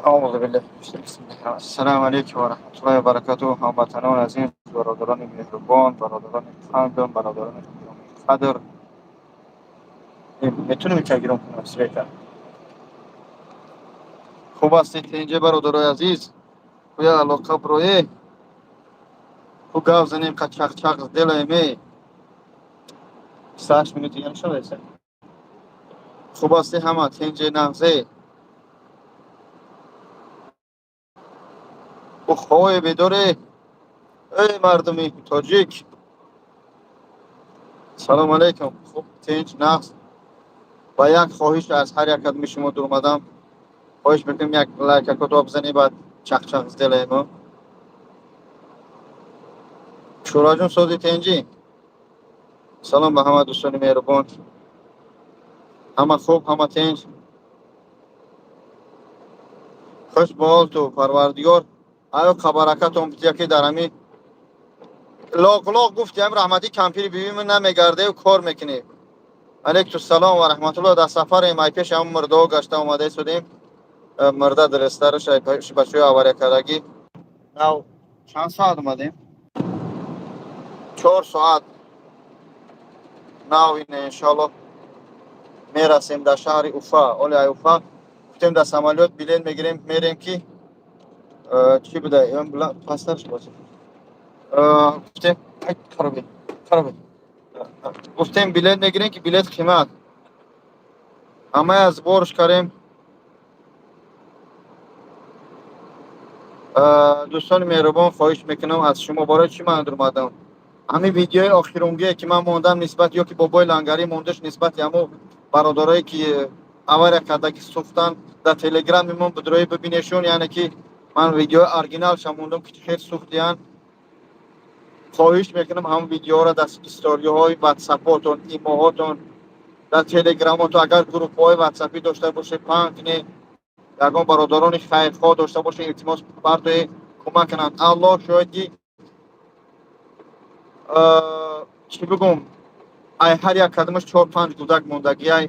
Аузу биллаҳи бисмиллаҳ. Ассалому алайкум ва раҳматуллоҳи ва баракатуҳ. Ҳамватанони азиз, бародарони меҳрубон, бародарони қандам, бародарони қадр. Метунем чагирон кунам света. Хуб ҳастед инҷа, бародарои азиз? Куя алоқа брое? Ку гав занем, ка чақ-чақ сделаем, э? 28 минут дига нашуда. Хуб ҳастед ҳама, тинҷе, нағзе? Хое бедоре, эй мардуми тоҷик, салом алейкум. Хуб, тинҷ, нағз. Ба як хоҳиш аз ҳар як кадоми шумо дуромадам. Хоҳиш мекунем, як лайкакото бизанӣ, баъд чақчақ сделаем. Шӯраҷон, сози, тинҷӣ? Салом ба ҳама дӯстони меҳрубон. Ҳама хуб, ҳама тинҷ? Хуш ба ҳолту. Парвардигор аю қабаракатон бития, ки дар ҳами лоқ-лоқ гуфтиам, раҳматӣ кампири бибима намегардею кор мекунӣ. Алейкум салом ва раҳматуллоҳ. Дар сафарем, ай пеши ҳамн мурдаҳо гашта омада истодем. Мурда дурустараш ай бачаҳои авария кардагӣ. Нав чанд соат омадем? 4 соат. Нав ина, иншоаллоҳ, мерасем дар шаҳри Уфа. Оли ай Уфа гуфтем, дар самолёт билет мегирем, мерем, ки чӣ буда, пастарш бошад. Гуфтем, хароби хароби, гуфтем, билет мегирем, ки билет қимат. Ҳамаи аз борш кардем. Дӯстони меҳрубон, хоҳиш мекунам аз шумо. Барои чӣ ман омадам? Ҳамин видеои охирунгие, ки ман мондам, нисбат ё ки бобои лангарӣ мондаш, нисбати ҳамо бародарое, ки авария карда, ки сӯхтан, дар телеграми мон бидроӣ, бибинешон. Яъне ки ман видеои оригиналша мондам, ки хел сӯхтиян. Хоҳиш мекунам, ҳамон видеоро дар историҳои ватсапотон, имоҳотон, дар телеграмотон, агар группҳои ватсапӣ дошта бошед, паҳн кунед. Ягон бародарони хайрхоҳ дошта бошед, илтимос, бардое, кӯмак кунанд. Аллоҳ шоҳид, ки чӣ бигӯм, ай ҳар як кадомаш чор панҷ гудак мондагиай.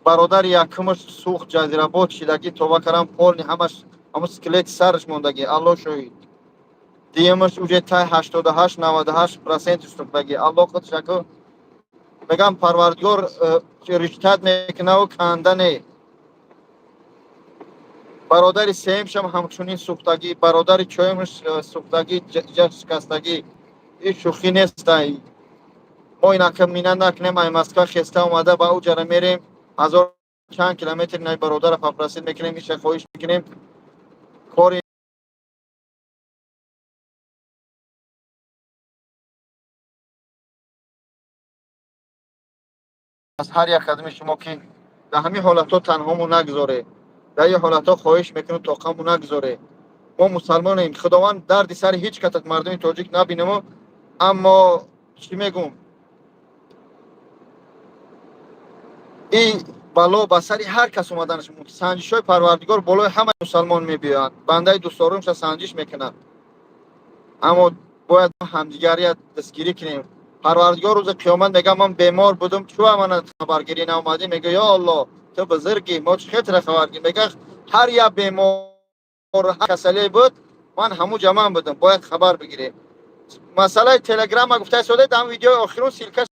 Бародари якумаш сӯхт, ҷазирабод шидагӣ, това карам, полный ҳамаш ҳамон скелети сараш мондагӣ, Аллоҳ шоҳид. Дуюмаш уже тай 88, 98% сӯхтагӣ. Аллоҳ худаш аку мегам, Парвардигор риштат мекунаву канда не. Бародари сеюмшам ҳамчунин сӯхтагӣ, бародари чоюмаш сӯхтагӣ, ҷа шикастагӣ. Ин шӯхӣ нестай. Мо инака мина накунем, ай Москва хеста омада ба уҷара мерем, ҳазор чанд километр най бародара попросить мекунем, иша хоҳиш мекунем, кори аз ҳар як кадоми шумо, ки дар ҳамин ҳолатҳо танҳомо нагузоре. Дар ин ҳолатҳо, хоҳиш мекунем, тоқаму нагузоре. Мо мусалмонем, Худованд дарди сари ҳеҷ катак мардуми тоҷик набинемо. Аммо чӣ мегӯм, ин бало ба сари ҳар кас омаданаш мумкин. Санҷишҳои Парвардигор болои ҳамаи мусалмон мебиёянд, бандаи дӯстдорумша санҷиш мекунад. Аммо бояд ҳамдигария дастгирӣ кунем. Парвардигор рӯзи қиёмат мега: «Ман бемор будум, чӯ мана хабаргирӣ наомадӣ?» Мега: «Ё Алло, ту бузургӣ, мо чӣ хел хабаргирӣ?» Мега: «Ҳар як бемор, касале буд, ман ҳамун ҷамъам будам, бояд хабар бигирем». Масъалаи телеграма гуфта истодед, ҳам видеои охирун ссылка.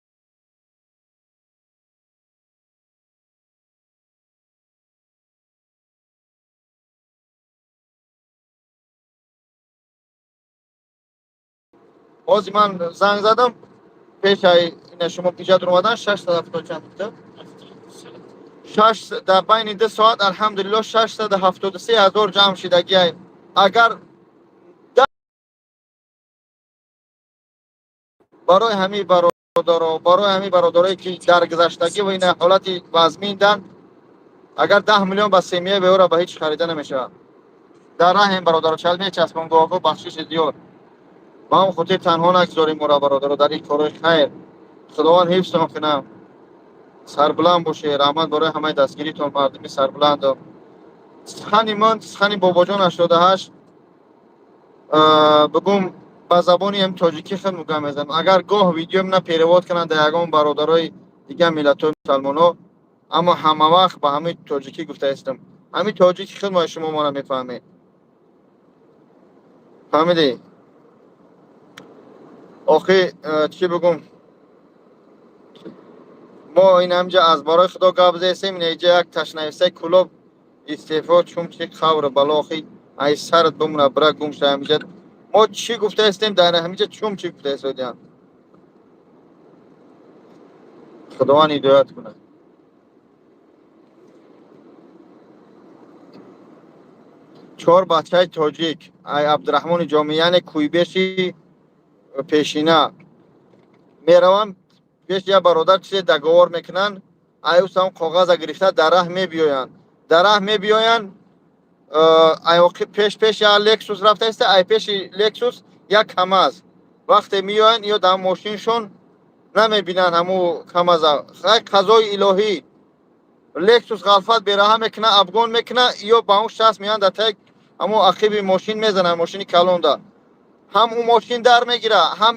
Ҳозир ман занг задам пешаи ина шумо иҷа омадан, 670 чанд гуфта, шаш дар байни 2 соат, алҳамдулилло, 673 000 ҷамъ шидагиай. Агар барои ҳамин бародаро, барои ҳамин бародарое, ки дар гузаштагӣ ва ина ҳолати вазминдан, агар 10 миллион ба семья беёра, ба ҳеҷ харида намешавад. Дар раҳем, бародаро, чал мечаспон, гоҳо бахшиши зиёд. Ба ҳам хотир танҳо нагузорем моро, бародаро, дар ин корҳои хайр. Худованд ҳифзтон кунам, сарбуланд бошед. Раҳмат барои ҳамаи дастгиритон, мардуми сарбуландо. Сухани ман, сухани бобоҷон 88 бигӯм, ба забони ҳам тоҷикӣ худ мугам мезанам. Агар гоҳ видеои мана перевод кунанд дар ягон бародарои дигар миллатҳои мусалмонҳо, аммо ҳама вақт ба ҳамаи тоҷикӣ гуфта истам. Ҳамин тоҷики худ мо шумо моро мефаҳмед. Фаҳмидӣ? Охи чӣ бигум? Мо ин ҳамҷа аз барои Худо гап зесем, ин ҷа як ташнависаи Кӯлоб истеъфо чумчи қавр бало охи ай сарат бимона бира гум ша ҳамиҷа. Мо чӣ гуфтаистем дар ҳамиҷа чумчи гуфтаистодиям. Худованд ҳидоят кунад. Чор бачаи тоҷик ай Абдураҳмони Ҷомӣ, яъне кӯйбеши пешина мераванд пеш як бародар чизе договор мекунанд, аюсам коғаза гирифта дар раҳ мебиёянд. Дар раҳ мебиёянд, ай пеш пеш як Лексус рафтааста, ай пеши Лексус як КамАЗ. Вақте меоянд, ё дар мошиншон намебинанд ҳаму КамАЗа. Хай қазои илоҳӣ Лексус ғалфат бераҳа мекуна, обгон мекуна, ё ба он шахс меоянд дар таги ҳамун ақиби мошин мезананд, мошини калонда. Ҳам ӯ мошин дар мегира, ҳам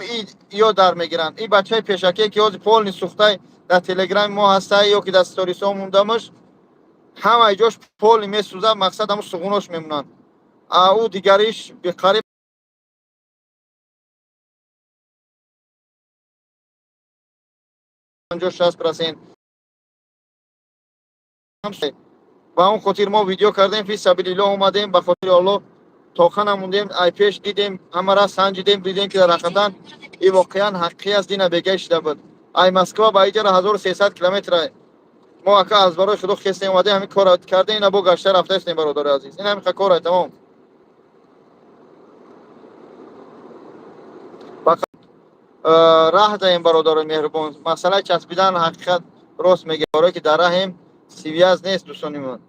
ё дар мегиранд. Ин бачаи пешакие ки ҳозир полный сӯхтай дар телеграми мо ҳастай ё ки дар сторисҳо мондамаш, ҳамаи ҷош полный месӯзад, мақсад ҳамун суғунош мемонанд. А ӯ дигариш беқариб 50-60%. Ба он хотир мо видео кардем, фи сабилиллоҳ омадем, ба хотири Аллоҳ тоқа намондем, ай пеш дидем, ҳамара санҷидем, дидем ки дар ҳақиқатан ин воқеан ҳақиқӣ аст, дина бегай шида буд. Ай Москва ба иҷара 1300 километр мо ака аз барои Худо хестем омадем, ҳамин кора кардем, ина бо гашта рафтаистем, бародари азиз. Ин ҳамин кора тамом. Раҳ даем, бародарои меҳрубон. Масъалаи часпидан ҳақиқат рост мегӯяд, барое ки дар раҳем связь нест, дӯстони ман.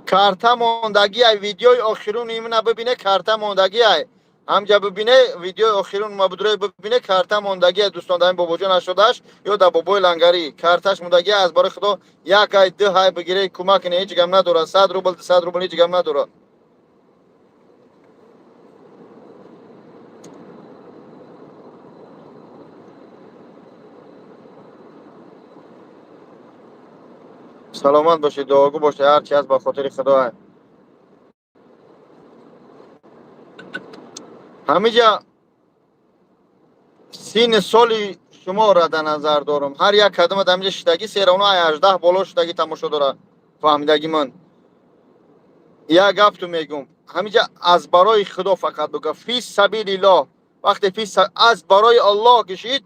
Карта мондагиай, видеои охирун имна бибине, карта мондагиай. Ҳамҷа бибине, видеои охирун ма будрои бибине, карта мондагиай, дӯстон, дар ин бобоҷон 88 ё дар бобои лангарӣ. Карташ мондагиай, аз барои Худо як ай, ду ҳай бигире, кӯмак куне, ҳеҷ гам надорад. 100 рубл, 200 рубл ҳеҷ гам надорад. Саломат бошед, дуогӯ бошед, ҳар чи ҳаст ба хотири Худо. Ҳамиҷа синни соли шуморо дар назар дорам. Ҳар як кадомат ҳамиҷа шидаги серавно ай 18 боло шудаги тамошо дора, фаҳмидаги ман. Як гапту мегум. Ҳамиҷа аз барои Худо фақат буга, фи сабилиллоҳ. Вақте фи аз барои Аллоҳ кишид,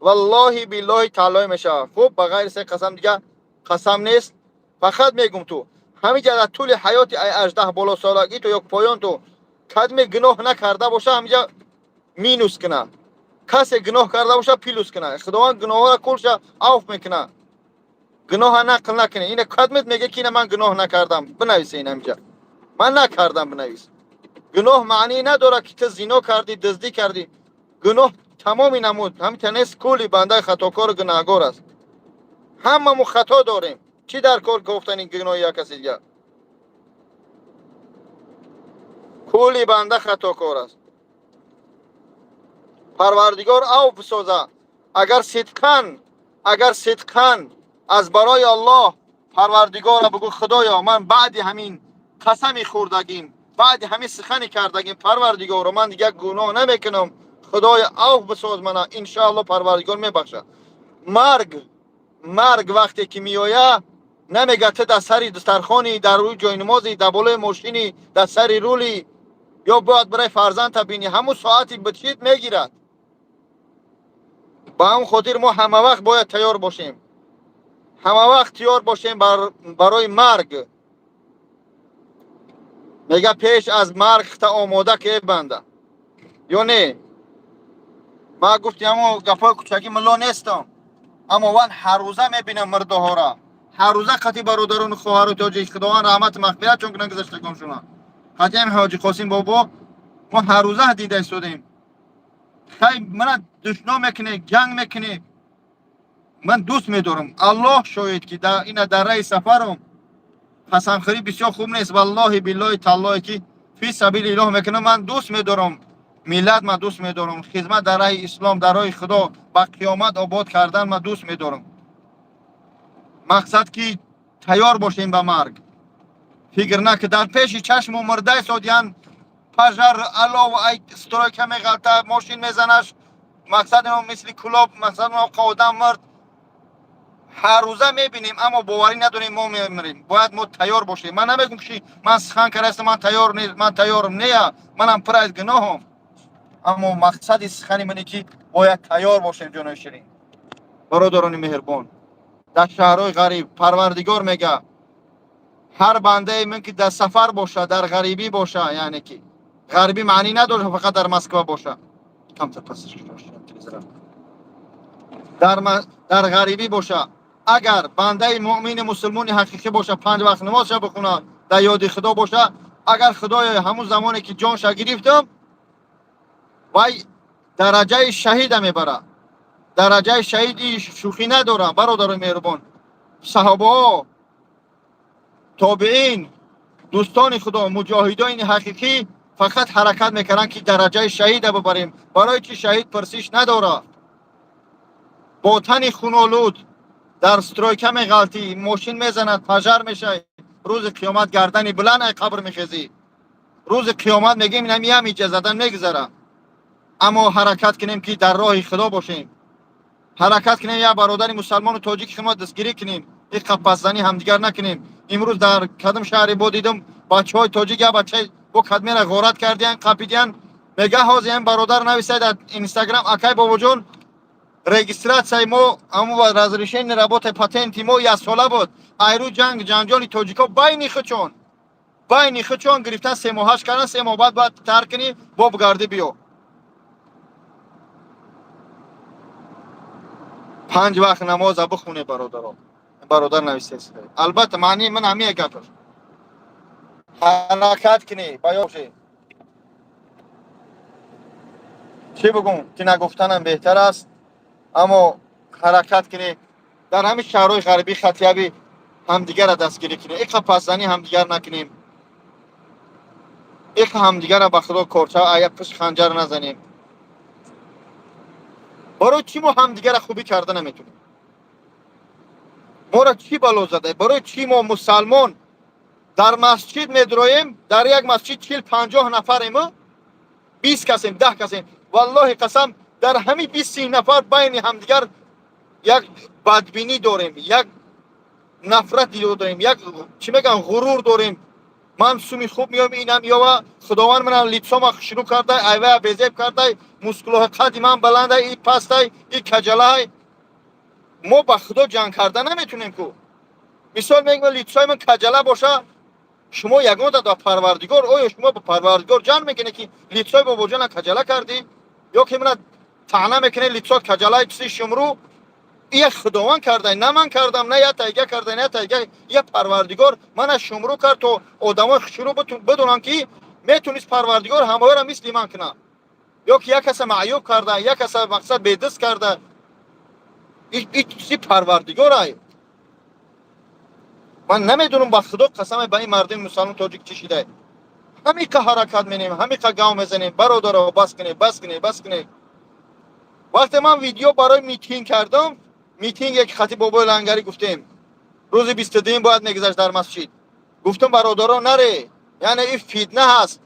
валлоҳи биллоҳи таълои мешавад. Хуб, ба ғайри се қасам дига қасам нест. Фақат мегум ту. Ҳамиҷа дар тӯли ҳаёти ай 18 боло солагӣ ту ё поён ту кадме гуноҳ накарда боша, ҳамиҷа минус куна. Касе гуноҳ карда боша, плюс куна. Худованд гуноҳҳоро кулша авф мекуна. Гуноҳа нақл накуне. Ина кадмет меге ки ина ман гуноҳ накардам. Бинависе ин ҳамиҷа. Ман накардам бинавис. Гуноҳ маънӣ надорад ки ту зино кардӣ, дуздӣ кардӣ. Гуноҳ тамоми намуд. Ҳамита нест, кулли бандаи хатокору гунаҳгор аст. Ҳамамо хато дорем. Чӣ дар кор гуфтани гуноҳи як каси дигар? Кулли банда хатокор аст. Парвардигор авф бисоза. Агар сидқан, агар сидқан аз барои Аллоҳ Парвардигора бигӯ Худоё, ман баъди ҳамин қасами хӯрдагим, баъди ҳамин сухани кардагим, Парвардигоро, ман дигар гуноҳ намекунам. Худоё авф бисоз мана, иншоаллоҳ Парвардигор мебахшад. Марг, марг вақте ки меояд, намегӯяд ту дар сари дастархони, дар рӯи ҷойнамози, дар болои мошини, дар сари рули ё бояд барои фарзандта бинӣ. Ҳамун соати битшид мегирад. Ба ҳамн хотир мо ҳама вақт бояд тайёр бошем. Ҳама вақт тайёр бошем барои марг. Мега пеш аз марг та омода ки банда. Ё не? Ман гуфтем ҳамо гапҳои кучакӣ мулло нестам. Аммо ман ҳаррӯза мебинам мирдоҳора. Ҳаррӯза қати бародарону хоҳару тоҷик Худованд раҳмату мағфират чун кунад гузаштагоншона. Қати ҳами ҳоҷи Қосим бобо мо ҳаррӯза дида истодем. Хай мана душно мекунӣ, ҷанг мекунӣ. Ман дӯст медорам. Аллоҳ шоҳид ки ина дар раи сафарам қасамхӯрӣ бисёр хуб нест. Валлоҳи биллоҳи таллоҳи ки фи сабилиллоҳ мекунам. Ман дӯст медорам миллат, ман дӯст медорам хизмат дар раҳи ислом, дар роҳи Худо ба қиёмат обод кардан ман дӯст медорам. Мақсад ки Тайёр бошем ба марг. Фикр наки дар пеши чашму мурдай содиян, пожар, алов, ай стройка меғалта, мошин мезанаш, мақсад мисли Кӯлоб, мақсад одам мурд. Ҳаррӯза мебинем, аммо боварӣ надорем, мо мемирем. Бояд мо тайёр бошем. Ман намегум, ки ман сухан кардастам, ман тайёр не, ман тайёрам, нея, манам пур аз гуноҳам, аммо мақсади сухани мане ки бояд тайёр бошем. Ҷонои ширин, бародарони меҳрубон, дар шаҳрҳои ғариб Парвардигор мега: ҳар бандае ман ки дар сафар боша, дар ғарибӣ боша, яъне ки ғарибӣ маънӣ надорад фақат дар Москва боша, камтар пас дар ғарибӣ боша, агар бандаи муъмини мусулмони ҳақиқӣ боша, панҷ вақт намозша бихона, дар ёди Худо боша, агар Худоё ҳамун замоне ки ҷонша гирифтам, вай дараҷаи шаҳида мебарад. Дараҷаи шаҳиди шӯхӣ надорам, бародарои меҳрубон. Саҳобаҳо, тобеин, дӯстони Худо, муҷоҳидони ҳақиқӣ фақат ҳаракат мекарданд, ки дараҷаи шаҳида бибарем. Барои чи шаҳид пурсиш надорад? Бо тани хунолуд дар стройка меғалтӣ, мошин мезанад, пожар мешавӣ, рӯзи қиёмат гардани баланд ай қабр мехезӣ. Рӯзи қиёмат мегӯем, инам иҷазадан мегузара. Аммо ҳаракат кунем, ки дар роҳи Худо бошем. Ҳаракат кунем, як бародари мусалмону тоҷики худро дастгирӣ кунем, иқа пасзанӣ ҳамдигар накунем. Имрӯз дар кадом шаҳре бо дидам, бачаҳои тоҷик як бачаи бо кадмера ғорат кардиян, қапидиян. Мега, ҳозир ин бародар нависад дар Инстаграм: «Акай Бобоҷон, регистрация и мо, ҳамун разрешение работы, патенти мо яксола буд. Айрӯ ҷанг ҷанҷоли тоҷико байни худчон гирифтан, 3 моҳаш кардан, 3 моҳ баъд бояд тарк кунӣ, бо бигардӣ биё». Панҷ вақт намоза бихоне, бародаро. Бародар нависест, албатта, маънии ман ҳамия гап. Ҳаракат кунӣ, баёши чӣ бигум, ки нагуфтанам беҳтар аст, аммо ҳаракат кунӣ, дар ҳамин шаҳрҳои ғарбӣ хатияби ҳамдигарра дастгирӣ кунем, иқа пасзанӣ ҳамдигар накунем, иқа ҳамдигарра ба Худо корча ая пишт ханҷар назанем. Барои чӣ мо ҳамдигарра хубӣ карда наметунем? Моро чӣ бало зада? Барои чӣ мо мусалмон дар масҷид медроем, дар як масҷид 40-50 нафарему, 20 касем, 10 касем, валлоҳи қасам, дар ҳамин 20-30 нафар байни ҳамдигар як бадбинӣ дорем, як нафрат дорем, як чӣ мегӯям, ғурур дорем. Ман суми хуб меём, инам ёва, Худованд мана лицо ма хушрӯ кардай, айвая безеб кардай, мускулоҳи қади ман баландай, и пастай, и каҷалай. Мо ба Худо ҷанг карда наметунем ку. Мисол мегӯям, лицо и ман каҷала боша, шумо ягон ба Парвардигор, оё шумо ба Парвардигор ҷанг мекунед, ки лицо и Бобоҷона каҷала кардӣ, ё ки мана таъна мекунед, лицо каҷалаи, чизи шумрӯ? Ия Худованд кардай, на ман кардам, на я тайга кардай, на тайга. Я Парвардигор мана шумрӯ кард, то одамои хушрӯ бидонанд, ки метонист Парвардигор ҳамаёра мисли ман кунад, ё ки як каса маъюб карда, як каса мақсад бедист карда. И чизи Парвардигорай. Ман намедонам, ба Худо қасаме, ба ин мардуми мусалмон тоҷик чӣ шидай. Ҳамиқа ҳаракат менем, ҳамиқа гав мезанем. Бародаро, бас кунед, бас кунед, бас кунед. Вақте ман видео барои митинг кардам, митинге ки хати Бобои Лангарӣ гуфтем, рӯзи 22-юм бояд мегузашт дар масҷид, гуфтам: «Бародаро, наре, яъне и фитна ҳаст,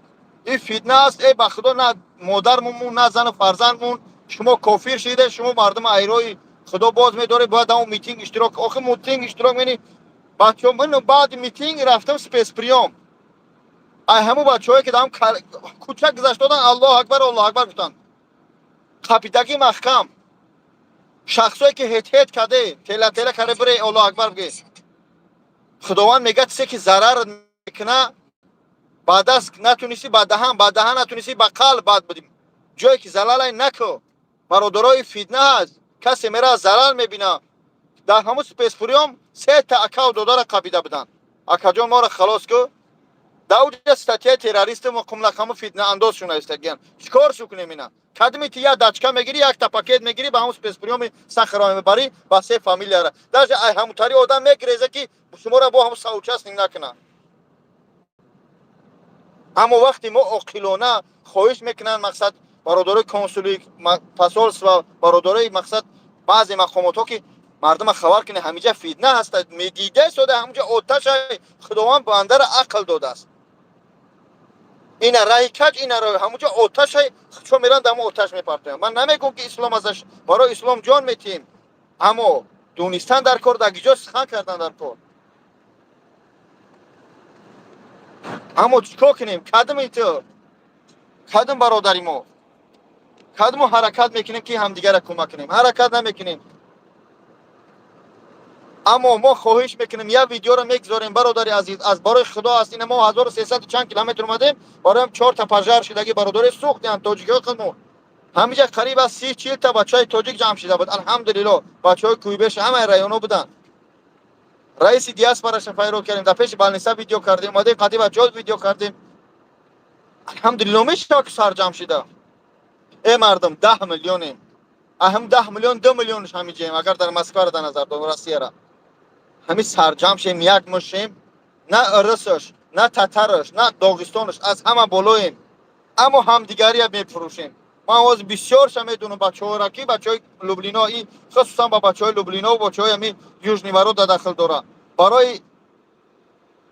и фитна аст. Э, ба Худо, на модармон, на зану фарзандмон, шумо кофир шиде, шумо мардуми айрои Худо боз медоред, бояд ҳамон митинг иштирок». Охи митинг иштирок мени бачаҳо, ман баъди митинг рафтам спецприём. Ай ҳамун бачаҳое ки дар кӯча гузашт додан, «Аллоҳ акбар, Аллоҳ акбар» гуфтанд, қапидаги маҳкам, шахсое ки ҳет-ҳет каде, тела-тела карде, бире «Аллоҳ акбар» бге. Худованд мегӯяд, чизе ки зарар мекуна, ба даст натунистӣ, ба даҳан, ба даҳан натунистӣ, ба қалб бад будим, ҷое ки залалай наку. Бародарои, фитна ҳаст, касе мера зарар мебина. Дар ҳамун спецприём сета акау додара қабида буданд: «Акаҷон, моро халос ку». Дар уҷа статья и террористу қумлақаму фитнаандоз шунаистагиян. Чикор шу кунем ина? Кадми ти як дачка мегирӣ, якта пакет мегирӣ, ба ҳамун спецприём и Сахарова мебарӣ, ба се фамилияра. Даже ай ҳамутари одам мегиреза, ки шуморо бо ҳамун соучастник накуна. Аммо вақте мо оқилона хоҳиш мекунанд, мақсад, бародарои консули, посольство, бародарои, мақсад, баъзе мақомотҳо, ки Мардума хабар кунед, ҳамиҷа фитна ҳаст, медида истода, ҳамуҷа оташа. Худованд бандара ақл додааст. Ина раҳи каҷ, ина роҳи ҳамуҷа оташа, чо меранд, ҳамо оташ мепартоянд. Ман намегӯм, ки ислом азаш, барои ислом ҷон метиҳем, аммо донистан дар кор, дар гиҷо сухан кардан дар кор. Аммо чӣ кор кунем? Кадми ту, кадм бародари мо, кадмо ҳаракат мекунем, ки ҳамдигарра кӯмак кунем? Ҳаракат намекунем. Аммо мо хоҳиш мекунем, як видеоро мегузорем, бародари азиз, аз барои Худо аст. Ина мо 1300 чанд километр омадем, бароям чорта пожар шидаги бародари сӯхтианд тоҷикҳои худмо. Ҳамиҷа қариб аз 30-40 та бачаҳои тоҷик ҷамъ шида буд, алҳамдулилло. Бачаҳои Куйбеш, ҳамаи районҳо буданд. Раиси диаспораша файрод кардем, дар пеши больница видео кардем, омадем, қади бачаҳо видео кардем. Алҳамдулилло, мешавад, ки сарҷамъ шида. Э мардум, 10 миллионем, аҳам 10 миллион 2 миллионш ҳамиҷаем, агар дар Москваро дар назар дорем, Россияра. Ҳами сарҷамъ шем, як мушем, на русаш, на татараш, на Доғистонаш, аз ҳама болоем, аммо ҳамдигария мефурӯшем. Ман ҳозир бисёрша медонам бачаҳоро, ки бачаҳои Люблино, и хусусан ба бачаҳои Люблино, бачаҳои ҳами Южный ворота дахл дора. Барои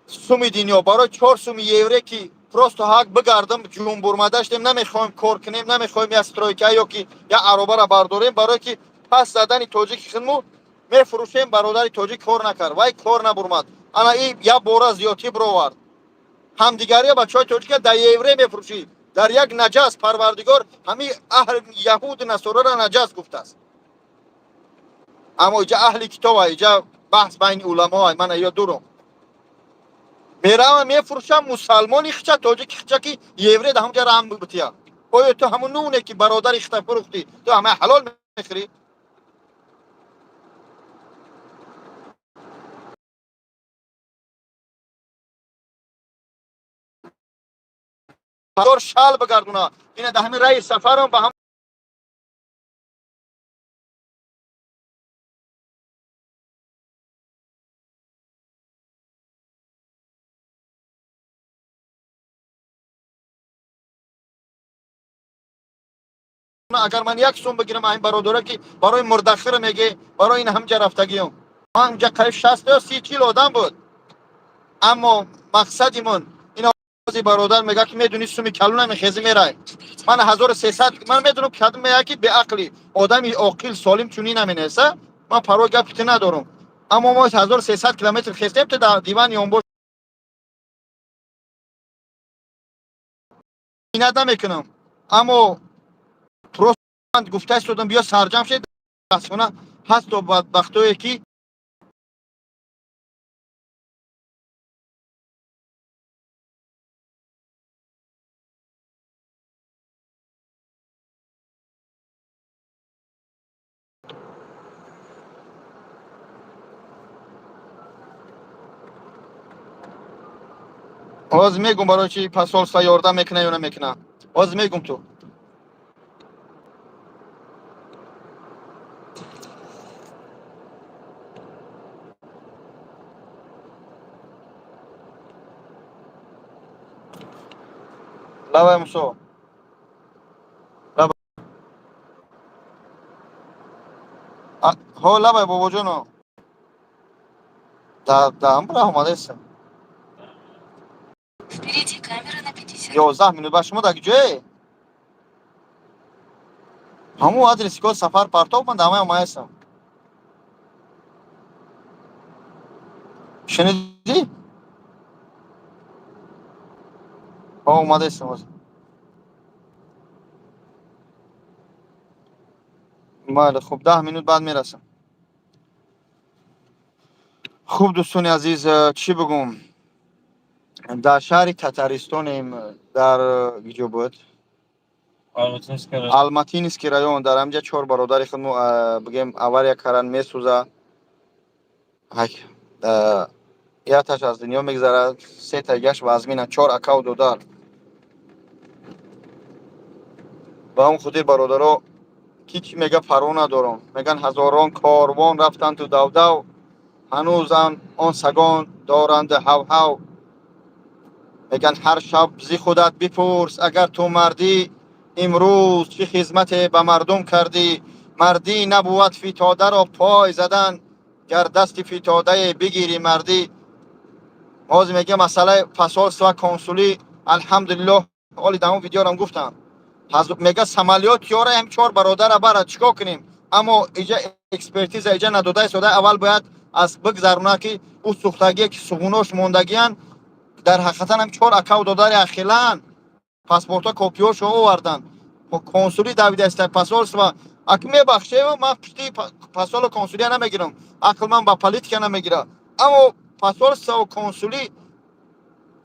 суми дунё, барои 4 суми евре, ки просто ҳак бигардам, ҷумбурмада шудем, намехоҳем кор кунем, намехоҳем як стройка ё ки як аробара бардорем, барое ки пас задани тоҷики худму мефурӯшем. Бародари тоҷик кор накард, вай кор набурмад, ана и як бора зиёдтӣ бировард. Ҳамдигария бачаҳои тоҷика дар евре мефурӯшӣ, дар як наҷас. Парвардигор ҳами аҳли яҳуду насорара наҷас гуфтааст, аммо иҷа аҳли китоба, иҷа баҳс байни уламоа, мана ё дурум меравам, мефурӯшам мусалмони хича, тоҷики хича, ки евре да ҳамҷа раҳм бития. Оё ту ҳамун нуне, ки бародари хита фурӯхтӣ, ту ҳама ҳалол мехӯрӣ? Шал бигардуна. Ина да ҳамин раи сафарам ба ҳам агар ман як сум бигирам, ин бародара, ки барои мурдахира меге, барои ин ҳамҷа рафтагиём. Ман ҷа қариб 60 ё 30-40 одам буд, аммо мақсадимон ин бародар мега, ки медуни, суми калуна мехези, мерай. Ман 1300, ман медунам, кадом мега, ки беақли одами оқил солим чунин наменеса. Ман парвои гапи ту надорам, аммо мо 1300 километр хестем, ту дар диван ёнбош минат намекунам, аммо просто гуфта истодам, биё сарҷам шед. Дастхона ҳаст, бадбахтое ки ҳозир мегум, барои чи посольство ёрдам мекуна ё намекуна, ҳозир мегум ту. Лабай, Мусо, ҳо, лабай, бобоҷоно, даам бира омадаистам. Впереди камера на 50. 11 минут. Ба шумо дар ҷое ҳамун адреси ко сафар партов, ман дамай омадаистам. Шунидӣ? Ҳо, омадаистам ҳозир. Майли, хуб, 10 минут баъд мерасам. Хуб, дӯстони азиз, чӣ бигӯм? Дар шаҳри Татаристонем, дар гиҷо буд? Алматинский район. Дар ҳамҷа чор бародари худмо, бигем, авария кардан, месӯза. Якташ аз дунё мегзарад, сета гашт вазмина, чор акаву додар. Ба он хотир, бародаро, ки чӣ мега, парво надорам. Меган, ҳазорон корвон рафтанд ту давдав, ҳанӯзам он сагон доранд ҳавҳав. Меган, ҳар шаб зи худат бипурс, агар ту мардӣ, имрӯз чӣ хизмате ба мардум кардӣ? Мардӣ набувад фитодаро пой задан, гар дасти фитодае бигирӣ мардӣ. Ҳозир мегӯям, масъалаи посольство, консулӣ, алҳамдулиллоҳ, оли дар он видеорам гуфтам. Мега, самолёт ёра ҳам чор бародара бара, чикор кунем? Аммо иҷа экспертиза иҷа надодаи сода, аввал бояд аз бигзаруна, ки ӯ сӯхтагие, ки суғунош мондагиян, дар ҳақиқатан ҳам чор акаву додари ахилан паспортҳо копиёшо овардан, консулӣ давидаиста, посольство. Ак мебахшев, ман пушти посолу консулия намегирам, ақл ман ба политика намегира, аммо посольствову консулӣ,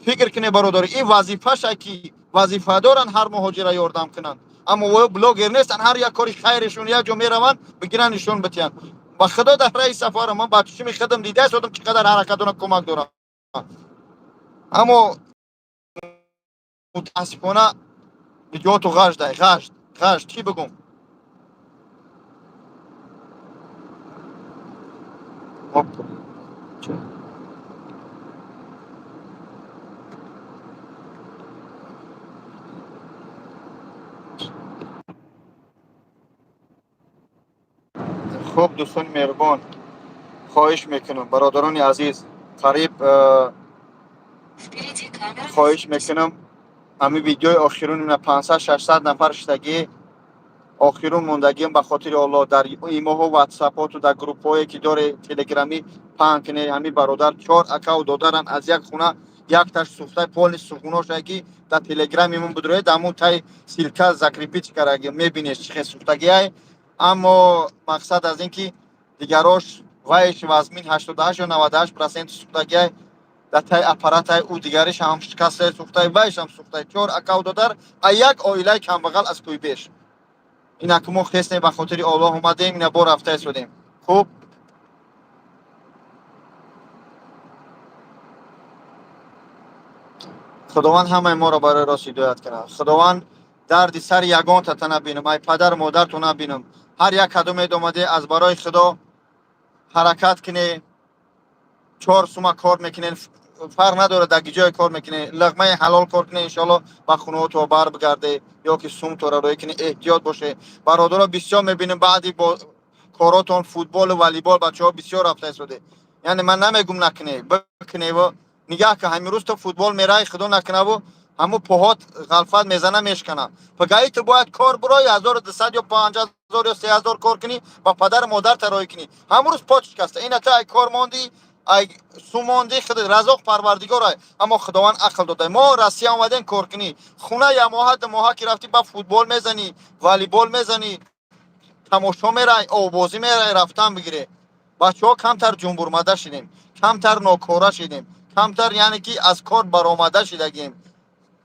фикр кунед, бародари, ин вазифаша, ки вазифа доранд ҳар муҳоҷира ёрдам кунанд. Аммо воё блогер нестанд, ҳар як кори хайришон як ҷо мераванд, бигиранд, нишон битиҳанд. Ба худо, дар раи сафара ман ба чишми худам дида истодам, чӣ қадар ҳаракат доранд, кӯмак доранд, аммо мутаассифона видеоту ғаждай, ғажд, ғажд, чӣ бигӯм. Хуб, дӯстони меҳрубон, хоҳиш мекунам, бародарони азиз, қариб Впереди камера на хоҳиш 70. мекунам, ҳамин видеои охирун ина 500-600 нафар шудагӣ, охирун мондагиам, ба хотири Аллоҳ, дар имоҳо, ватсапоту, дар группҳое, ки доре, телеграмӣ, паҳн кунед. Ҳамин бародар, чор акаву додаран, аз як хона, якташ сӯхта, полный сухуношае, ки дар телеграми мон будроед, ҳамун тай ссылка закрепить кардаги, мебинед, чӣ хел сӯхтагиай. Аммо мақсад аз ин, ки дигарош вайш вазмин, 88 ё 98% сӯхтагиай, дар тай аппаратай, ӯ дигариш ҳам шикастай, сӯхтай, вайшам сӯхтай. Чор акаву додар а як оилаи камбағал аз Кӯйбеш. Инак мо хестем, ба хотири Оллоҳ омадем, ина бо рафта истодем. Хуб, Худованд ҳамаи моро барои рост ҳидоят кунад. Худованд, дарди сари ягонтата набинам, ай падару модарту набинам. Ҳар як кадомед омаде, аз барои Худо ҳаракат куне, чор сума кор мекунед, фарқ надорад дар ҷое кор мекунед, луқмаи ҳалол кор кунед, иншоалло ба хонаҳото бар бигарде ё ки сумтора рӯй кунед. Эҳтиёт боше, бародаро. Бисёр мебинем, баъди бо коротон футболу волейбол бачаҳо бисёр рафта истоде. Яъне ман намегум накунед, бикуневу нигаҳ ка. Ҳамин рӯз ту футбол мераи, худо накунаву ҳамун поҳот ғалфат мезана, мешкана. Пагаи ту бояд кор бирои, 1200 ё 5000 ё 3000 кор кунӣ, ба падару модар рой кунӣ. Ҳамун рӯз пот шикаста, ина ту ай кор мондӣ, ай су мондӣ. Худ разоқ Парвардигор ай, аммо Худованд ақл дода. Мо Россия омадем кор кунӣ, хуна я моҳа, ду моҳа ки рафтӣ, ба футбол мезанӣ, волейбол мезанӣ, тамошо мерай, обозӣ мерай, рафтан бигире. Бачаҳо, камтар ҷумбурмада шидем, камтар нокора шидем, камтар, яъне ки аз кор баромада шидагем.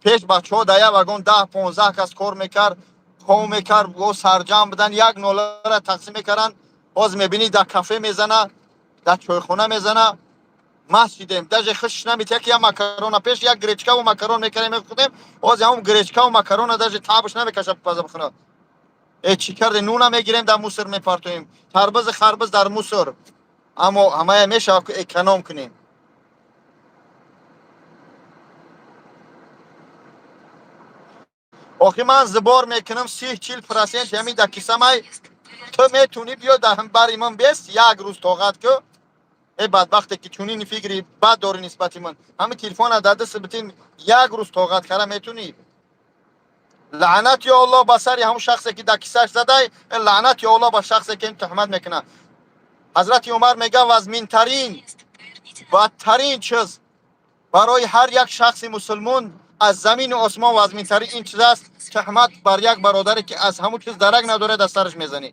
Пеш бачаҳо дар як вагон 10-15 кас кор мекард, хов мекард, о сарҷамъ будан, як нолара тақсим мекарданд. Ҳозир мебинӣ, дар кафе мезана, дар чойхона мезана, маст шидем, даже хушш намед яки як макарона. Пеш як гречкаву макарон мекардем, мехӯрдем, ҳозир ҳамун гречкаву макарона даже табш намекаша паза бихӯра. Э, чӣ кардем? Нуна мегирем, дар мусор мепартоем, тарбузи харбуз дар мусор. Аммо ҳамая мешавад, ки эконом кунем. Охи ман сбор мекунам 30-40% ҳамин дар кисамай. Ту метунӣ биё дар бари ман бест, як рӯз тоқат ку. Э, бадбахте, ки чунин фикри бад дорӣ нисбати ман, ҳамин телефона дар даст битин, як рӯз тоқат кара метунӣ? Лаънат ё Аллоҳ ба сари ҳамун шахсе, ки дар кисаш задай. Лаънат ё Аллоҳ ба шахсе, ки туҳмат мекунад. Ҳазрати Умар мега, вазминтарин, бадтарин чиз барои ҳар як шахси мусулмон, аз замину осмон вазминтарин ин чиз аст: туҳмат бар як бародаре, ки аз ҳамун чиз дарак надорад, аз сараш мезанӣ.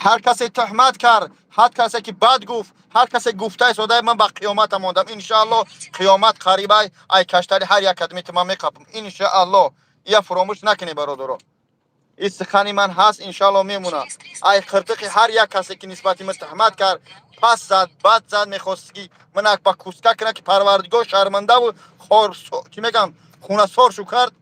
Ҳар касе туҳмат кард, ҳар касе ки бад гуфт, ҳар касе гуфта истода, ман ба қиёмата мондам. Иншаалло, қиёмат қарибай, ай каштари ҳар як кадмити ман меқапам, иншаалло. Ия фуромӯш накунед, бародаро, ин сухани ман ҳаст, иншаалло мемонад. Ай қиртиқи ҳар як касе, ки нисбати ман туҳмат кард, пас зад, бад зад, мехост, ки манак ба куска кунад, ки Парвардигор шармандаву хор, чӣ мегӯям, хунасор шу кард.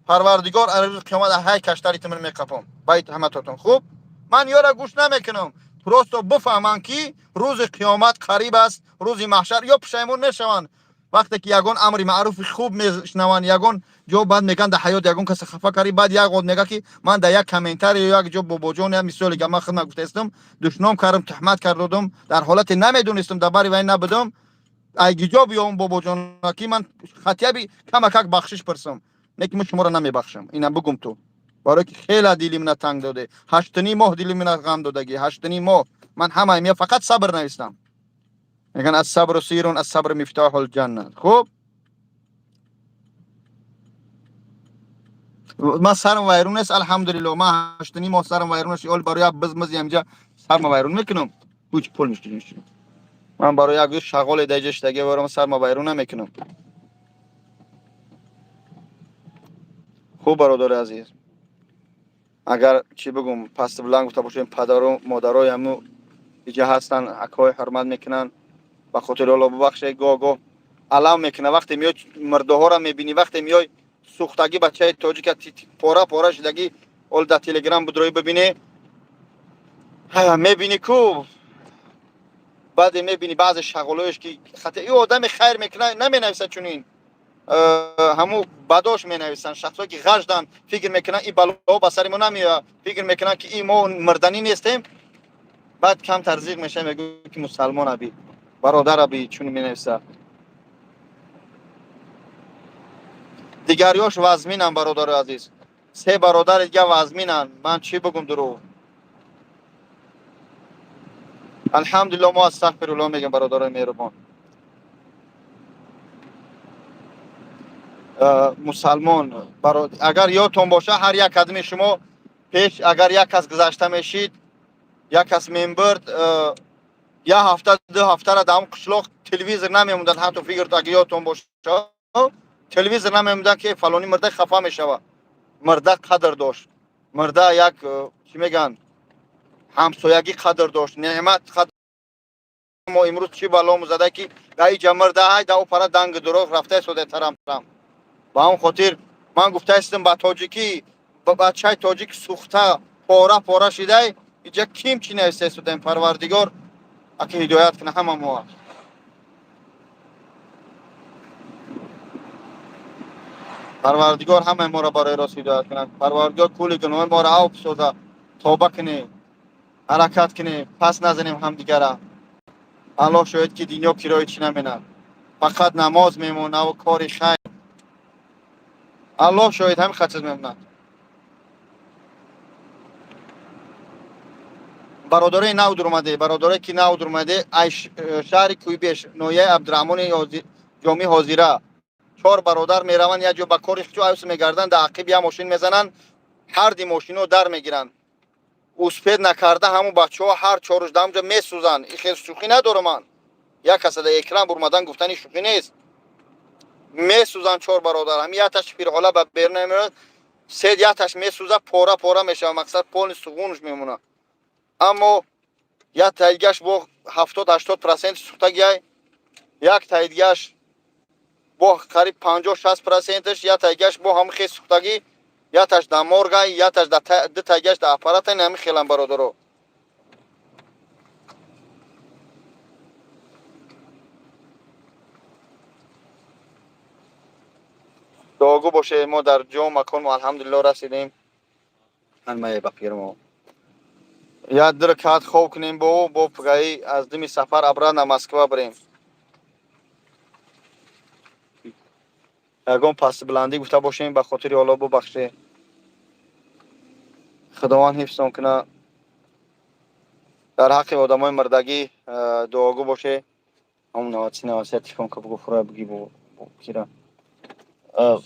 Парвардигор рӯзи қиёмат ҳай каштари ту ман меқапам ба ин туҳматотон. Хуб, ман ёра гӯш намекунам, просто бифаҳманд, ки рӯзи қиёмат қариб аст, рӯзи маҳшар, ё пушаймон мешаванд. Вақте ки ягон амри маъруфи хуб мешунаванд, ягон ҷо баъд мегӯянд, дар ҳаёт ягон каса хафа карӣ, баъд як од мега, ки ман дар як комментарий ё як ҷо бобоҷон, як мисоле га ман худ нагуфтаистам, душном кардам, туҳмат кардодам, дар ҳолате намедонистам, дар бари вай набудам. Ай гиҷо биём, бобоҷон, ки ман хатияби камакак бахшиш пурсам. Не ки ман шуморо намебахшам, ина бугум ту, барое ки хела дили мана танг доде, 8,5 моҳ дили мана ғам додагӣ, 8,5 моҳ ман ҳамаи мия фақат сабр навистам. Мегӯянд, الصبر سیر، الصبر مفتاح الجنة. Хуб, ман сарам вайрон нест, алҳамдулилло. Ман 8,5 моҳ сарам вайрон нест. Ол барои як бизмиз ямҷа сарма вайрон мекунам? Ҳуч пул ништ. Ман барои як шағоле даҷа шидаги варам сарма вайрон намекунам. Хуб, бародари азиз, агар чӣ бигум, паст буланд гуфта бошем, падару модарои ҳаму иҷа ҳастанд, акҳои ҳурмат мекунанд, ба хотири Алло бубахшед. Гоҳ гоҳ алам мекуна, вақте меои мурдаҳоро мебинӣ, вақте меои сӯхтагӣ бачаи тоҷика пора пора шудагӣ, ол дар телеграм будроӣ бибинӣ, мебинӣ ку, баъде мебинӣ баъзе шағолоеш, ки хати ин одами хайр мекуна, наменависад чунин. Ҳаму бадош менависанд, шахсое ки ғажданд, фикр мекунанд, ин балоҳо ба сари мо намеояд, фикр мекунанд, ки ин мо мурданӣ нестем. Баъд камтар зиқ мешавад, мегӯяд, ки мусалмон аби, бародар аби, чунин менависад. Дигарёш вазминанд, бародари азиз, се бародари дига вазминанд. Ман чӣ бигум дурӯғ? Алҳамдулилло, мо астағфирулло мегӯем, бародарои меҳрубон. Мусалмон, агар ёдтон боша, ҳар як кадми шумо пеш агар як кас гузашта мешид, як кас мембурд, як ҳафта, 2 ҳафтара дар ҳам қишлоқ телевизор намемонданд. Ҳатто фикр, агар ёдтон боша, телевизор намемонданд, ки фалонӣ мурда, хафа мешава. Мурда қадр дошт, мурда як чӣ мегӯянд, ҳамсоягӣ қадр дошт, неъмат қадр. Мо имрӯз чӣ балому зада, ки дар иҷа мурда, ай дар опара данги дурӯғ рафта истода тарам тарам. Ба ҳамон хотир ман гуфтаистам ба тоҷикӣ, ба бачаи тоҷик сӯхта пора пора шидай, иҷа ким чӣ нависта истодаем? Парвардигор аки ҳидоят куна ҳама моа. Парвардигор ҳамаи моро барои рост ҳидоят кунад. Парвардигор кулли гуноҳи моро афв соза. Тоба кунем, ҳаракат кунем, пас назанем ҳамдигара. Аллоҳ шоҳид, ки дунё кирои чӣ наменад, фақат намоз мемонаву кори хайр. Аллоҳ шоҳид, ҳамин хат чиз мемонад. Бародарои нав дуромаде, бародарое ки нав дуромаде, ай шаҳри Куйбеш, ноҳияи Абдураҳмони Ҷомӣ, ҳозира чор бародар мераванд як ҷо ба кори хчу айс мегарданд, дар ақиб як мошин мезананд, ҳарди мошино дар мегиранд. Успеть накарда, ҳамун бачаҳо ҳар чоруш дар ҳамҷо месӯзанд. И хел шӯхӣ надорам ман, як каса дар экран бурмадан гуфтани шӯхӣ нест. Месӯзанд чор бародар. Ҳамин якташ пирҳола ба берун намеояд, се якташ месӯза, пора пора мешавад, мақсад полный суғунш мемонад, аммо як таидгаш бо 70-80% сӯхтагиай, як таидгаш бо қариб 50-60%ш, як таидгаш бо ҳамин хел сӯхтагӣ, якташ дар моргай, якташ дар ду таидгаш дар аппарата. Ҳамин хелам, бародаро. Дуогӯ боше. Мо дар ҷо макон алҳамдулилло расидем. Ҳамае ба пирмо як ду ракат хоб кунем, бо пгаи аз дими сафар обратно Москва бирем. Ягон пастибуландӣ гуфта бошем, ба хотири Алло бубахше. Худованд ҳифзон куна. Дар ҳаққи одамои мурдагӣ дуогӯ боше. Ҳамун 93 93 телефон ка, бугу, фура буги кира.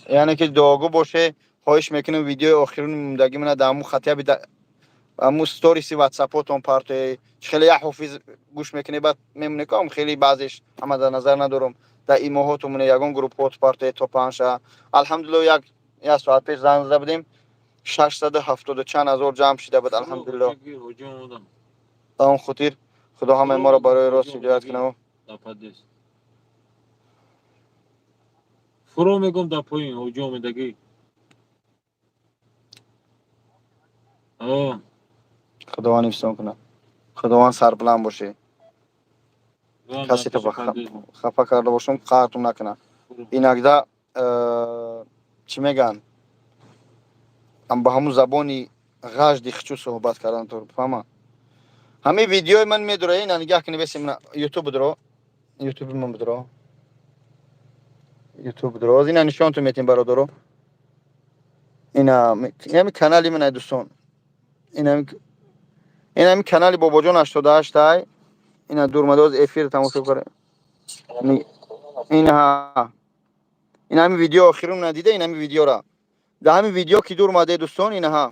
Яъне ки дуогӯ боше. Хоҳиш мекунем, видеои охирини мурдагӣ мана дар ҳамун хатияби ҳамун сториси ватсапотон партое. Хеле як ҳофиз гӯш мекунӣ, баъд мемоне ку, хеле баъзеш ҳама дар назар надорам, дар имоҳотон моне, ягон группҳот партое то панҷша. Алҳамдулилло, як соат пеш занг зада будем, 670 чанд ҳазор ҷамъ шида буд, алҳамдулилло. Ба он хотир Худо ҳамаи моро барои рост ҳидоят кунад. Дар фуро мегум, дар поин ҳоҷи омедагӣ. Худованд ҳифзон кунад, Худованд сарбуланд боше. Касето хафа карда бошам, қаҳртон накунад. Иногда чӣ мегӯянд, ба ҳамун забони ғажди хичу суҳбат кардан, ту фаҳма. Ҳамин видеои ман медура, ина нигаҳ кунӣ, бесим ютуб бидро, ютуби ман бидро, ютуб бидро. Оз ина нишонтон метем, бародаро. Ина ҳами канали ман, ай дӯстон, ин ҳами канали Бобоҷон 88 ай. Ина дурмада, оз эфир тамошо кара. Ина ин ҳами видео охирон надида, ин ҳами видеора, дар ҳамин видео ки дур омаде, дӯстон, инаҳа,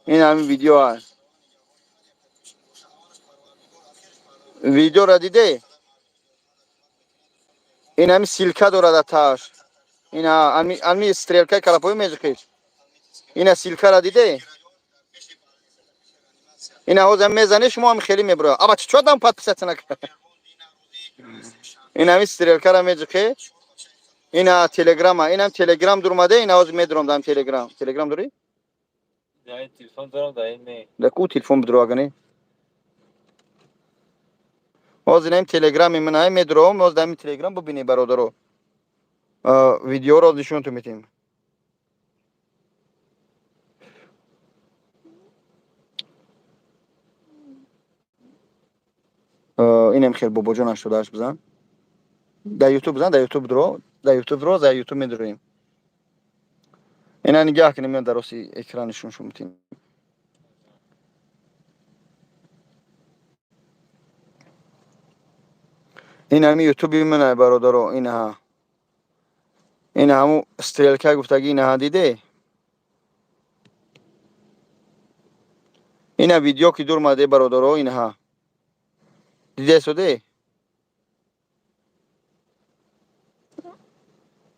ин ҳамин видео аст. Видеора диде, ин ҳами ссылка дорад аташ, ина ами стрелкаи калапои меҷиқиш, ина ссылкара диде, ина ҳозир мезане, шумо ҳами хеле мебура. Аба чӣ дам подписаться накард? Ин ҳами стрелкара меҷиқе, ина телеграма, инам телеграм дурмаде, ина ҳозир медурам дам телеграм. Телеграм дорӣ? Телефон дорам, да ин не. Да ку телефон бидро, агане. Ҳозир инам телеграми ман ай, медурам, ҳозир дами телеграм бубинӣ, бародаро. Видеоро нишонтон метем. Инам хел Бобоҷон 88 бизан. Дар ютуб бизан, дар ютуб дро, дар ютуб дро, дар ютуб медуроем. Ина нигаҳ кунем, меон дар рости экран нишон шумо метем. Ин ҳами ютуби ман, бародаро, инаҳа. Ин ҳаму стрелка гуфтагӣ, инаҳа, диде? Ина видео ки дур маде, бародаро, инаҳа. Диде соде?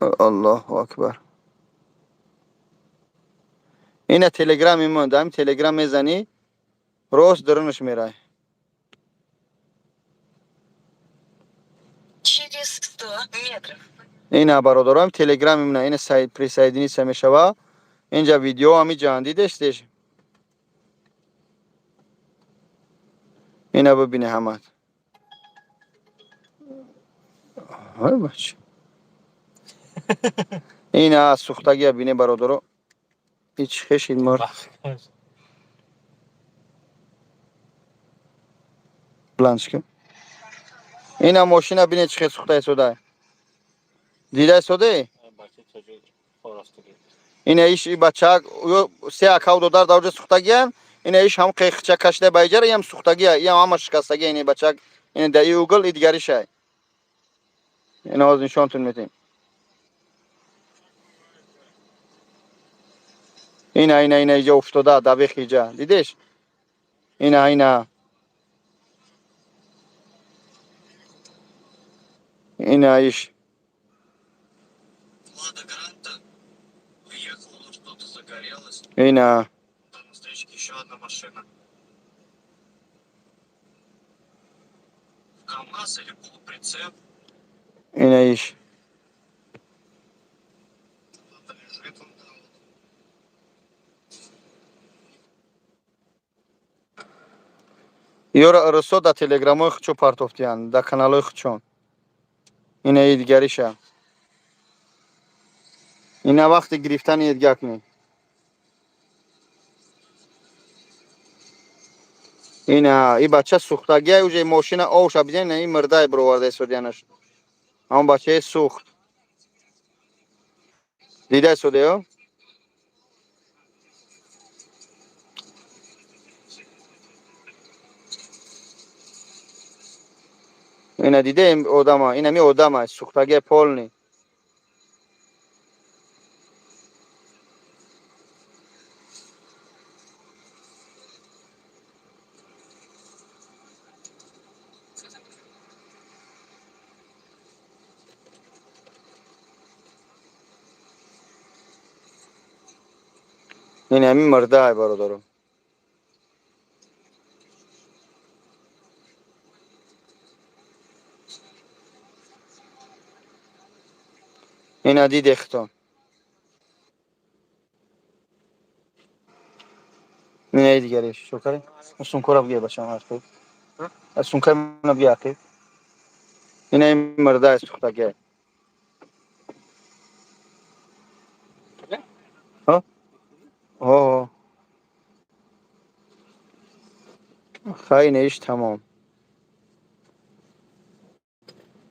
Аллоҳу акбар. Ина телеграми ман, дар ҳами телеграм мезанӣ, рост дарунаш мерай. Через 100 метров. Ина, бародарам, телеграми ман, ина сайт присоединиться мешава. Инҷа видео ҳами ҷаҳан дидештеш. Ина бибине ҳамат. Ой бача. Ина сӯхтагия бине, бародаро. Ҳеч хешид мурд. Бланчка. Ина мошина бине, чӣ хел сӯхта истода. Дида истоде? Ина иш бачак се акав додар дар оҷа сӯхтагиян. Ина иш ҳам қехча кашида ба иҷара, иам сӯхтагия, иам ҳама шикастагия, ина бачак, ина дар и угол, и дигаришай. Ина ҳозир нишонтон метем. Ина, ина, ина иҷа уфтода, давех иҷа. Дидеш? Ина, ина. Ина иш. Лада Гранта уехала, что-то загорелось. Ина. Там на встречке еще одна машина. КамАЗ или полуприцеп. Ина иш. Кто-то лежит вон там. Ёра русо дар телеграмҳои худшо партофтиянд, дар каналҳои худшон. Ина и дигариша. Ина вақти гирифтани едгак не. Ина и бача сӯхтагия, уже мошина овша биден, ина и мирдай бироварда истодиянаш. Ҳамон бачаи сӯхт. Дида истодеё? Ина диде одама, ина ми одама, сӯхтагия полный. Ин ҳамин мирдай, бародаро. Ина диде хитон. Ина дигариш. Чо кари? Сумкора бигир, бачам, ҳар. Сумкаи мана бия ақиб. Ина ин мурда сӯхтагия. Ҳо? Хай, иш тамом.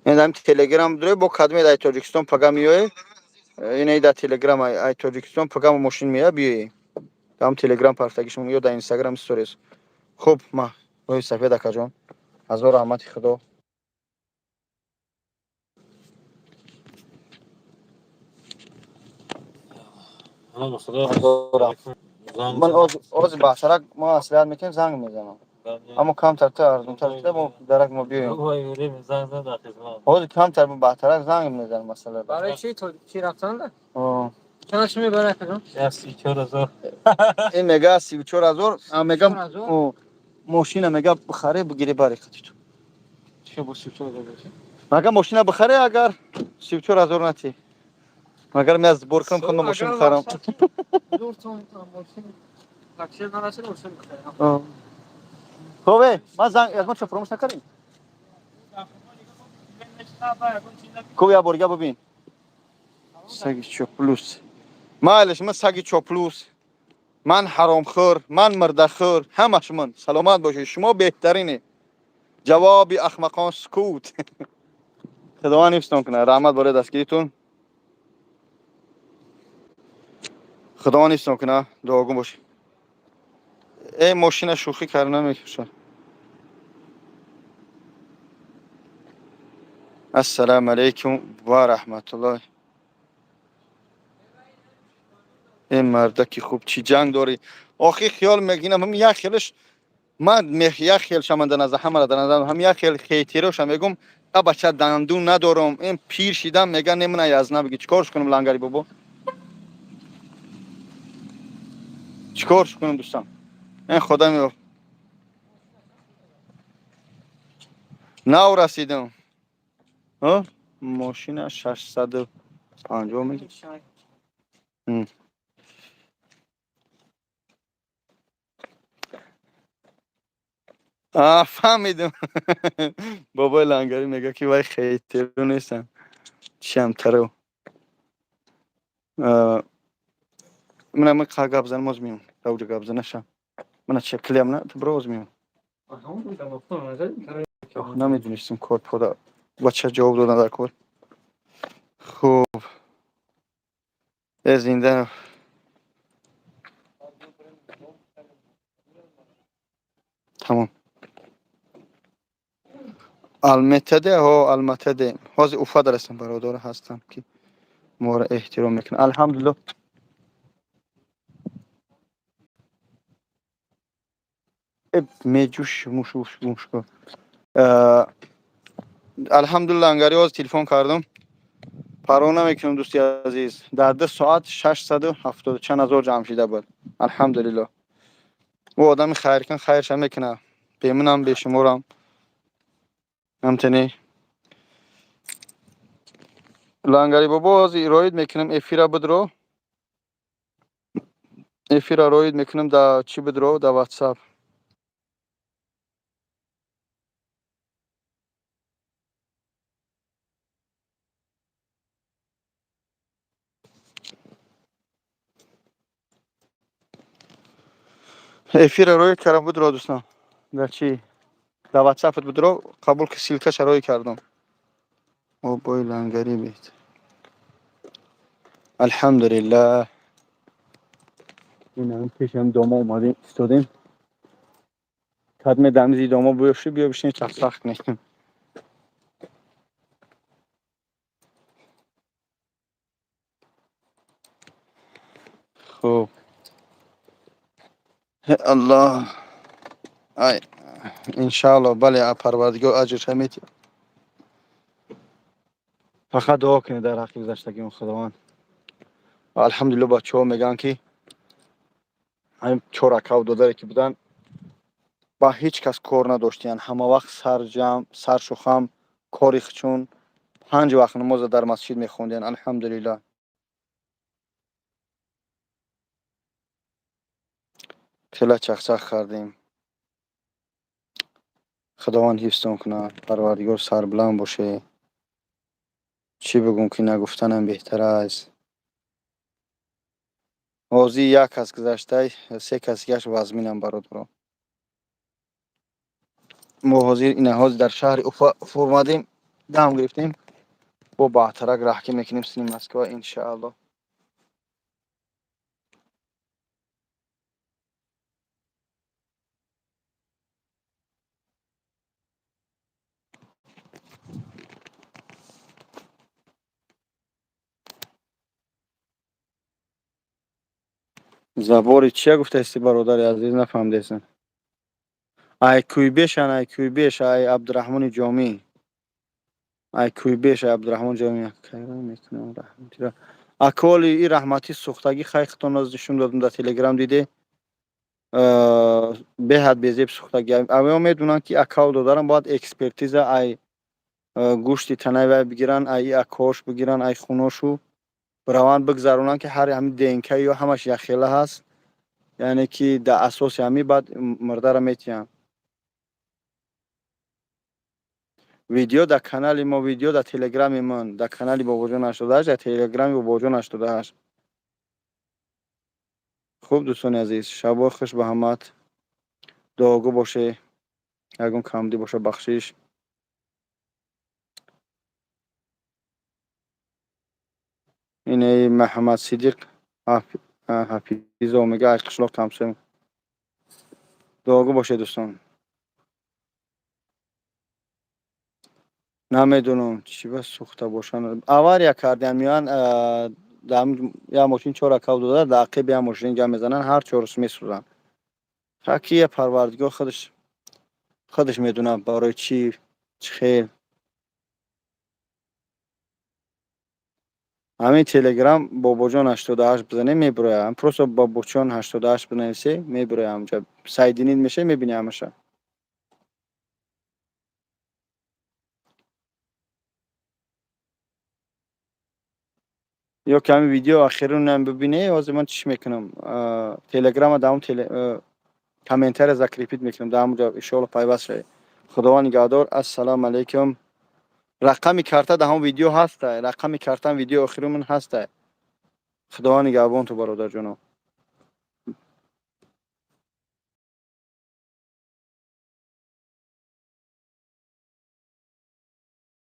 Ин дар Телеграм дурӣ бо кадме дар Тоҷикистон пага меоӣ? Ина дар Телеграм ай Тоҷикистон пага мошин меоя, биёӣ. Там Телеграм партагишон ё дар Инстаграм сторис. Хуб, ма рӯи сафед, акаҷон. Ҳазор раҳмати Худо. Ман ози баҳсарак мо маслиҳат мекунем, занг мезанам. Аммо камтар ту арзонтар шуда, мо дарак мо биёем. Ҳозир камтар баҳтарак занг мезанам, масъала. Барои чи чи рафтан? Чанд чи мебарад, акаҷон? 34 000. Ин мега 34 000, мега мошина мега бихаре, бигири бари хати ту. Чи бо 34 000? Мага мошина бихаре, агар 34 000 натӣ. Магар ман сбор кунам, худам мошин бихарам. Мошин такси нарасид, мошин бихарам. Хуб, ман занг ягон чо фаромӯш накардем? Хуб, як бор дига бибин. Саги чоплус. Майлаш, ман саги чоплус. Ман ҳаромхӯр, ман мурдахӯр, ҳамаш ман. Саломат бошед, шумо беҳтарине. Ҷавоби ахмақон сукут. Худованд ҳифзтон кунад. Раҳмат барои дастгиритон. Худованд ҳифзтон кунад. Дуогун бошед. Э, мошина шӯхӣ карда намекушад. Ассалому алайкум ва раҳматуллоҳ. Э, мардаки хуб, чӣ ҷанг дорӣ? Охи хиёл мегинам, ҳам як хелаш ман як хелша ман дар назар, ҳамара дар назар, ҳам як хел хейтероша мегум, а бача дандун надорам, ин пир шидам, мега не мана язна биги, чикорш кунам, лангари бобо? Чикорш кунам, дӯстам? Ин худо меёфт. Нав расидам. Ҳа? Мошина 650 меги. А, фаҳмидам. Бобои лангарӣ мега, ки вай хейтеро нестам. Чиам таро. Мана ман қа гап занам, оз меём. Равҷа гап занаша. Мана чи клиям на, ту бро, оз меём. Намедонистем кор пода. Бача ҷавоб додан дар кор. Хуб. Э, зинда. Тамом. Алматаде, ҳо, Алматаде. Ҳозир Уфа дарастам, бародаро ҳастам, ки моро эҳтиром мекунанд. Алҳамдулиллоҳ. Э, меҷӯш муш мушко. Алҳамдулиллоҳ, ангари ҳозир телефон кардам. Парво намекунам, дӯсти азиз. Дар 2 соат 670 чанд ҳазор ҷамъ шида буд. Алҳамдулиллоҳ. Ӯ одами хайркун хайрша мекунад. Бемунам, бешуморам. Ҳамтани. Лангари бобо, ҳозир роид мекунам эфира, бидро. Эфира роид мекунам, да чӣ бидро, да WhatsApp. Эфира роид кардам, бидро, дӯстон. Дар чӣ? Дар WhatsApp бидро, қабул ки ссылкаша роӣ кардам. Бобои лангарӣ бед. Алҳамдулиллаҳ. Ин пешам дома омадем, истодем. Кадме дамизи дома биёши, биё бишин, чахчах кунем. Хуб. Аллоҳ. Ай, иншааллоҳ, бале, Парвардигор аҷрша метиҳад. Фақат дуо кунед дар ҳаққи гузаштагион, Худованд. Алҳамдулиллоҳ, бачаҳо мегӯянд, ки ҳамин чор акаву додаре ки буданд, ба ҳеҷ кас кор надоштиянд. Ҳама вақт сарҷамъ, саршухам, кори хучун панҷ вақт намоза дар масҷид мехондиянд. Алҳамдулиллоҳ. Хеле чахчах кардем. Худованд ҳифзтон кунад, Парвардигор сарбуланд боше. Чӣ бигӯм, ки нагуфтанам беҳтар аст. Ҳозир як кас гузаштай, се кас дигаш вазминам, бародаро. Мо ҳозир ина ҳозир дар шаҳри Уфа фурмадем, дам гирифтем, бо баъдтарак раҳкӣ мекунем сини Москва, иншааллоҳ. Забори чия гуфтаисти, бародари азиз, нафаҳмидесам. Ай Куйбешан, ай Куйбеш, ай Абдураҳмони Ҷомӣ. Ай Куйбеш, ай Абдураҳмон Ҷомӣ. Мекунам раҳматира. Аколи и раҳматӣ сӯхтагӣ, хай хитон нишон додам дар Телеграм, диде. Беҳад безеб сӯхтагӣ. Авё медонанд, ки акав додарам бояд экспертиза ай гӯшти танаи вай бигиранд, ай акош бигиранд, ай хуношу раванд бигзаронанд, ки ҳар ҳами ДНК ё ҳамаш якхела ҳаст, яъне ки дар асоси ҳами баъд мурдара метиҳанд. Видео дар канали мо, видео дар Телеграми ман, дар канали Бобоҷон 88, дар Телеграми Бобоҷон 88. Хуб, дӯстони азиз, шабои хуш ба ҳамат, дуогӯ боше, ягон камдӣ боша, бахшиш. Инаи Маҳаммад Сидиқ Ҳафизов мега, ай қишлоқ тамсоем. Дуогӯ бошед, дӯстон. Намедонам, чӣ ба сӯхта бошанд. Авария кардем, меоянд, як мошин чор акав дода, дар ақиби як мошин ҷамъ мезананд, ҳар чорус месӯзанд. Ҳакия Парвардигор худаш медонад барои чӣ, чӣ хел. Ҳамин Телеграм Бобоҷон 88 бизанем, мебирояд. Просто Бобоҷон 88 бинависе, мебирояд ҳамҷа. Соединить мешавӣ, мебинӣ ҳамаша. Ё ки ҳамин видео охиронам бибинӣ, ҳозир ман чӣ мекунам? Телеграма дар ҳамон комментария закрепить мекунам, дар ҳамонҷо иншоалло пайваст шавед. Худованд нигаҳдор. Ассалому алайкум. Рақами карта дар ҳамон видео ҳаста. Рақами картам видео охиромон ҳаста. Худованд нигаҳбон ту, бародарҷоно.